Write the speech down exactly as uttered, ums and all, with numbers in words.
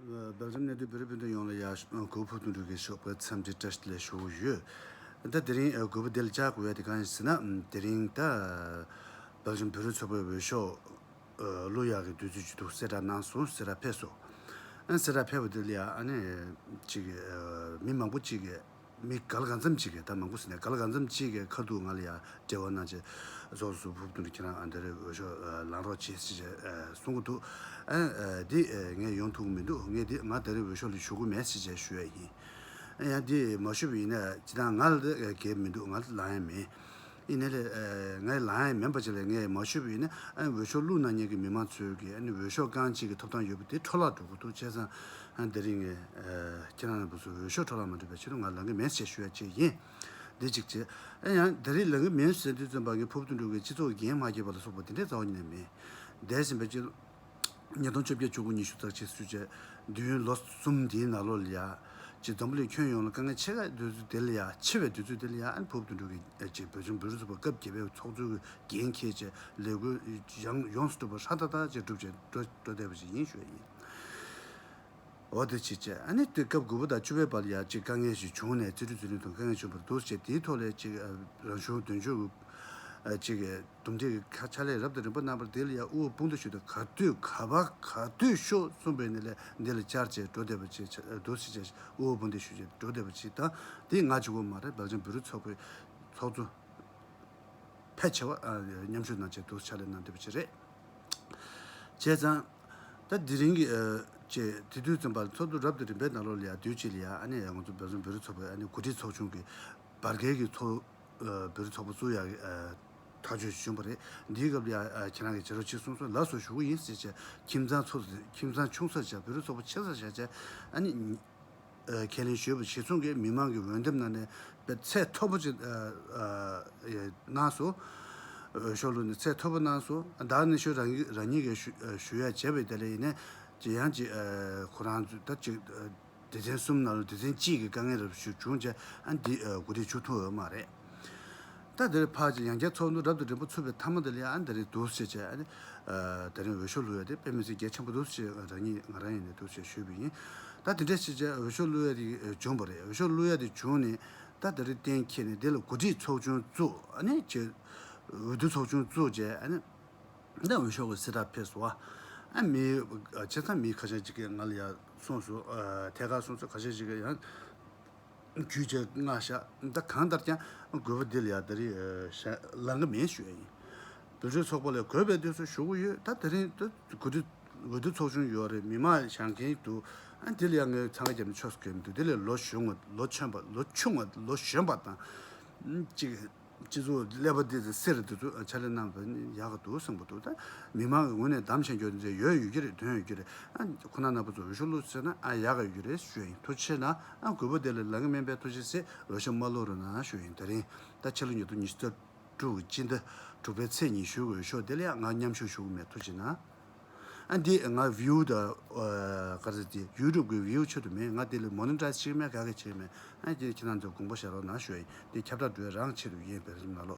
སྦེལ་ཇམ་གནས་སྡོད་བོད་རིགས་སྤུན་ཟླ་ཡོངས་ལ་ཡ་གུས་ཕུར་དུ་འགྲོ་གི་ཞོགས་པའི་འཚམས་འདྲི་བཀྲ་ཤིས་བདེ་ལེགས་ཞུ་གི་ཡོད། ད་དེ་རིང་གུས་པ་འདི་ལ་བཅར་དགོས་ཡ་དེ་གང་ཡིན་ཟེར་ན། དེ་རིང་ད་སྦེལ་ཇམ་བོད་རིགས་ཚོགས་པའི་འོས་ཤོག་བླུག་ཡག་གི་དུས་ཚོད་ཅིག་འདུག་གསལ་བསྒྲགས་གནང་སོང་། གསལ་བསྒྲགས་ཕེབས་སོང་། ཨ་གསལ་བསྒྲགས་ཕེབས་པ་དེ་ལ་ཡ་ཨ་ནི་ཅིག་མི་མང་པོ་ཅིག་གིས། མི་ག་ལ་གང་འཚམ་ཅིག་གིས། ད་མང་པོ་ཟེར་ནས་ག་ལ་གང་འཚམ་ཅིག་གིས་ཁ་ཐུག་ང་ལ་ཡ་འབྲེལ་བ་གནང་བྱས། སོ་སོ་ཕུར་དུ་ཁྱེད་རང་ཨ་འདི་རེད། འོས་ཤོག་ལངས་རོགས་བྱེད་ཟེར་བྱས་གསུང་གི་འདུག་ཨ་འདི་ངས་ཡོང་ཐུབ་ཀྱི་མི་འདུག་ངས་འདི་ང་ད་རེས་འོས་ཤོག་ལ་ཞུགས་ཀྱི་མེད་ཟེར་བྱས་ཞུ་ཡ་ཡིན། ཡང་འདི་མ་ཞུས་པ་ཡིན་ན་སྤྱིར་བཏང་ང་ལ་འདི་འགལ་མི་འདུག་ང་ལ་ལངས་ཡ་མེད། ཡིན་ནའི་ལས་ངས་ལངས་ཡ་མིན་པ་ཅིག་ལ་ངས་མ་ཞུས་པ་ཡིན་ན། ཨ་འོས་ཤོག་བླུགས་གནང་མཁན་གྱི་མི་མང་ཚོས་ཀྱིས་ཨ་ནི་འོས་ཤོག་རྐང་གཅིག་གི་ཐོབ་ཐང་ཡོད་པ་དེ་འཕྲོ་བརླག་འགྲོ་གི་འདུག་བྱས་ཙང་ཨ་དེ་རིང་ངས་ཁྱེད་རང་རྣམ་པ་ཚོ་འོས་ཤོག་འཕྲོ་བརླག་མ་འགྲོ་བའི་ཆེད་དུ་ང་ལངས་ཀྱི་མེད་ཅེས་ཞུ་ཡ་ཅིག་ཡིན། འདི་གཅིག་བྱས། ཨ་ཡང་དེ་རིང་ལངས་ཀྱི་མེད་ཟེར་དུས་ཙམ་པ་ངས་ཕུར་བུ་དོན་གྲུབ་ཀྱིས་སྤྱི་ཚོགས་འགན་མ་བཞེས་པ་ལ་སོགས་པ་དེ་འདྲའི་རྩ་བ་ཉིད་ནས་མེད། འདས་ཟིན་པའི་སྤྱི་ཉིས་སྟོང་བཅོ་བརྒྱད་བཅུ་དགུ་ཉི་ཤུ་རྩ་གཅིག་ཚུད་བྱས་དུས་ཡུན་ལོ་གསུམ་འདིའི་ནང་ལོགས་ལ་ཡ། ཅིག་འཛམ་བུ་གླིང་ཁྱོན་ཡོངས་ལ་དཀའ་ངལ་ཆེ་བའི་དུས་ཚོད་དེ་ལ་ཡ། ཆེ་བའི་དུས་ཚོད་དེ་ལ་ཡ་ཨ་ནི་ཕུར་བུ་དོན་གྲུབ་ཀྱིས་ཅིག་བོད་ལྗོངས་བོད་རིགས་ཚོགས་པ་སྐབས་བརྒྱད་པའི་ཚོགས་གཙོའི་འགན་འཁྱེར་བྱས་ལས་འགུལ་ཡང་ཡོངས་སུ་གྲུབ་པ་ཧྲ་ཏག་ཏག་ཅིག་གྲུབ་བྱས་འགྲོ་འགྲོ་བསྡད་པ་ཞིག་ཡིན་ཞུ་ཡ་ཡིན། འོ་དེ་བྱས་བྱས་ཨ་ནི་དེ་སྐབས་དགུ་པ་དང་བཅུ་པའི་བར་ལ་ཡ་ཅིག་དཀའ་ངལ་ཞིག་བྱུང་ནས། རྩིས་སྤྲོད་རྩིས་ལེན་དང་དཀའ་ངལ་བྱུང་བར་འདུག་ཅེས། དེའི་ཐོག་ལ་ཅིག་རང་གཞུང་དོན་གཅོད་ཀྱི་ཅིག་གི་འདུམ་འགྲིག་གི་ཕྱག་ལས་རབ་དང་རིམ་པ་གནང་བར། དེ་ལ་ཡ་དབུ་བོ་དཔུང་འདེགས་ཞུ་དང་། ག་དུས་ག་པར་ག་དུས་ཤོག་གསུངས་པའི་ནི་ལས་འདི་ལ་བཅར་བྱས་འགྲོ་བསྡད་པ་ཅིག་འདུག་ཟེར་བྱས་དབུ་བོ་དཔུང་འདེགས་ཞུ་བྱས་འགྲོ་བསྡད་པ་ཅིག་དང་། དེ་ང་གཅིག་པོ་མ་རེད། སྦེལ་ཇམ་བོད་རིགས་ཚོགས་པའི་ཚོགས་གཙོ་ཕལ་ཆེ་བ་མཉམ་ཞུགས་གནང་བྱས་འདུག་ཕྱག་ལས་གནང་བསྡད་པ་ཅིག་རེད། བྱས་ཙང་། ད་དེ་རིང་གི་ཅེས་དེ་དུས་ཙམ་པར་ཚོགས་འདུ་རབ་དང་རིམ་པའི་ནང་ལོགས་ལ་ཡ་དུས་གཅིག་ལ་ཡ་ཨ་ནི་ང་ཚོ་སྦེལ་ཇམ་བོད་རིགས་ཚོགས་པའི་ཨ་ནི་འགོ་ཁྲིད་ཚོགས་ཆུང་གི་བར་བརྒལ་གྱི་ཚོགས་བོད་རིགས་ཚོགས་པ་བཙུགས་ཡག་གི་ཐག་གཅོད་བྱུང་བ་རེད། འདིའི་སྐབས་ལ་ཡ་ཁྱེད་རང་གིས་བྱེད་རོགས་བྱེད་གསུངས་སོང་། ལགས་སོ་ཞུ་གི་ཡིན་ཟེར་བྱས། ཁྱིམ་ཚང་ཚོ་ཁྱིམ་ཚང་ཆུང་ས་བྱས། བོད་རིགས་ཚོགས་པ་ཆེ་ས་བྱས་བྱས་ཨ་ནི། ཁས་ལེན་ཞུས་པ་གཞིར་བཟུང་གིས་མི་མང་གི་འོས་འདེམས་ནང་ནས་དཔེ་ཚད་མཐོ་པོ་ཅིག་གནང་སོང་། འོས་ཤོག་བླུགས་ནས་ཚད་མཐོ་པོ་གནང་སོང་། ད་ནི་ཤོག་རང་ཉིད་རང་ཉིད་ཀྱིས་ཞུ་ཞུ་ཡ་བྱས་པའི་དེ་ལ་ཡིན་ནས་ཅི་ཡང་ཅི་ཁོ་རང་ཚོས་ད་ཅིག་སྡེ་ཚན་གསུམ་ནང་ལ་སྡེ་ཚན་གཅིག་གི་དཀའ་ངལ་རབ་ཞུ་བྱུང་བྱས། ཨ་འདི་འགོ་ཁྲིད་བཅུག་ཐུབ་ཡོད་མ་རེད། ད་དེར་ཕར་ཅིག་ཡང་བསྐྱར་ཚོགས་འདུ་རབ་དང་རིམ་པ་ཚུགས་པའི་མཐའ་མ་དེ་ལ་ཡང་ཨ་འདི་རེད་འདུག་ཟེར་བྱས། ཨ་ནི་དེ་རིང་འོས་ཤོག་བླུག་ཡ་དེ་དཔེ་མི་སྲིད་གལ་ཆེན་པོ་འདུག་ཟེར་རང་ཉིད་ང་རང་ཡིན་ནས་འདུག་ཟེར་ཞུས་པ་ཡིན། ད་དེ་འདྲ་བྱས་བྱས་འོས་ཤོག་བླུག་ཡ་དེ་བྱུང་བ་རེད། འོས་ཤོག་བླུག་ཡ་དེ་བྱུང་ནས་ད་དེ་རིང་གཏན་འཁེལ་ནས་དེ་ལ་འགོ་ཁྲིད་ཚོགས་ཆུང་བཙུགས། ཨ་ནི་ཅེ་འོས་བསྡུ་ཚོགས་ཆུང་བཙུགས་བྱས། ཨ་ནི་ད་འོས་ཤོག་གི་གསལ་བསྒྲགས་ཕེབས་སོང་བ། ཨ་མི་བྱས་ཙང་མི་ཁ་ཤས་ཅིག་གིས་ང་ལ་ཡ་གསུངས་སོང་། ཨ་ཐད་ཀར་གསུངས་སོང་། ཁ་ཤས་ཅིག་གིས་ཡང་། རྒྱུས་བཅད་མངགས་བཞག་ད་གང་ལྟར་ཀྱང་དགོས་པ་འདི་ལ་ཡ་ད་རེས་ལངས་ཀྱི་མེད་ཞུ་ཡ་ཡིན། བོད་རིགས་ཚོགས་པ་ལ་དགོས་པའི་དུས་སུ་ཞུ་གི་ཡོད། ད་དེ་རིང་ད་འོས་བསྡུ་འོས་བསྡུ་ཚོགས་ཆུང་ཡོད་རེད། མི་མང་བཞེངས་མཁན་འདུག་ཨ་འདི་ལ་ཡ་ངས་འཚང་ཁ་བརྒྱབ་ནས་ཆོག་ས་གང་ཡང་མི་འདུག་འདི་ལས་ལོ་གཞོན་པ་ལོ་ཆུང་བ་ལོ་ཆུང་བ་ལོ་གཞོན་པ་དང་། ཅིག་སྤྱི་ཚོགས་ཀླད་པ་འདི་ཚོ་སེར་འདི་ཚོ་ཕྱག་ལས་གནང་བ་ནི་ཡག་གི་འདུག་བསམ་གི་འདུག་ད་མི་མང་གི་ངོས་ནས་གདམ་བྱེད་རྒྱུ་འདི་ཡོད་ཡོད་ཀྱི་རེད། དོན་ཡོད་ཀྱི་རེད། ཨ་ཁོ་ན་རྣམ་པ་ཚོ་འོས་ཤོག་བླུགས་ཟེར་ན་ཨ་ཡག་གི་ཡོད་ཀྱི་རེད་ཞུ་ཡ་ཡིན། ཐུགས་རྗེ་གནང་། ཨ་དགོས་པ་དེ་ལ་ལངས་ཀྱི་མིན་པས་ཐུགས་རྗེ་གཟིགས། འོས་ཤོག་མ་བླུགས་རོགས་གནང་ཞུ་ཡ་ཡིན། དེ་རིང་ད་ཕྱི་ལོ་ཉིས་སྟོང་ཉི་ཤུ་རྩ་དྲུག་གི་སྤྱི་ཟླ་དྲུག་པའི་ཚེས་ཉི་ཤུ་གི་འོས་ཤོག་དེ་ལ་ཡང་ང་མཉམ་ཞུགས་ཞུ་གི་མེད། ཐུགས་རྗེ་གནང་། ཨ་འདི་ང་བིའུ་དང་ཨ་ག་རེ་ཟེར་དེ་ཡུ་ཊུབ་གི་བིའུ་ཆེད་དུ་མེད། ང་དེ་ལ་མོ་ནི་ཊའི་ཛི་བྱེད་ཀྱི་མེད། ག་གེ་བྱེད་ཀྱི་མེད། ཨ་འདི་ཁྱེད་རང་ཚོ་དགོངས་པ་བཞག་རོགས་གནང་ཞུ་ཡ་ཡིན། འདི་ཁྱབ་བསྒྲགས་འགྲོ་བའི་རང་ཆེད་དུ་ཡིན། བེ་རི་ཟིམ་ནང་ལོགས།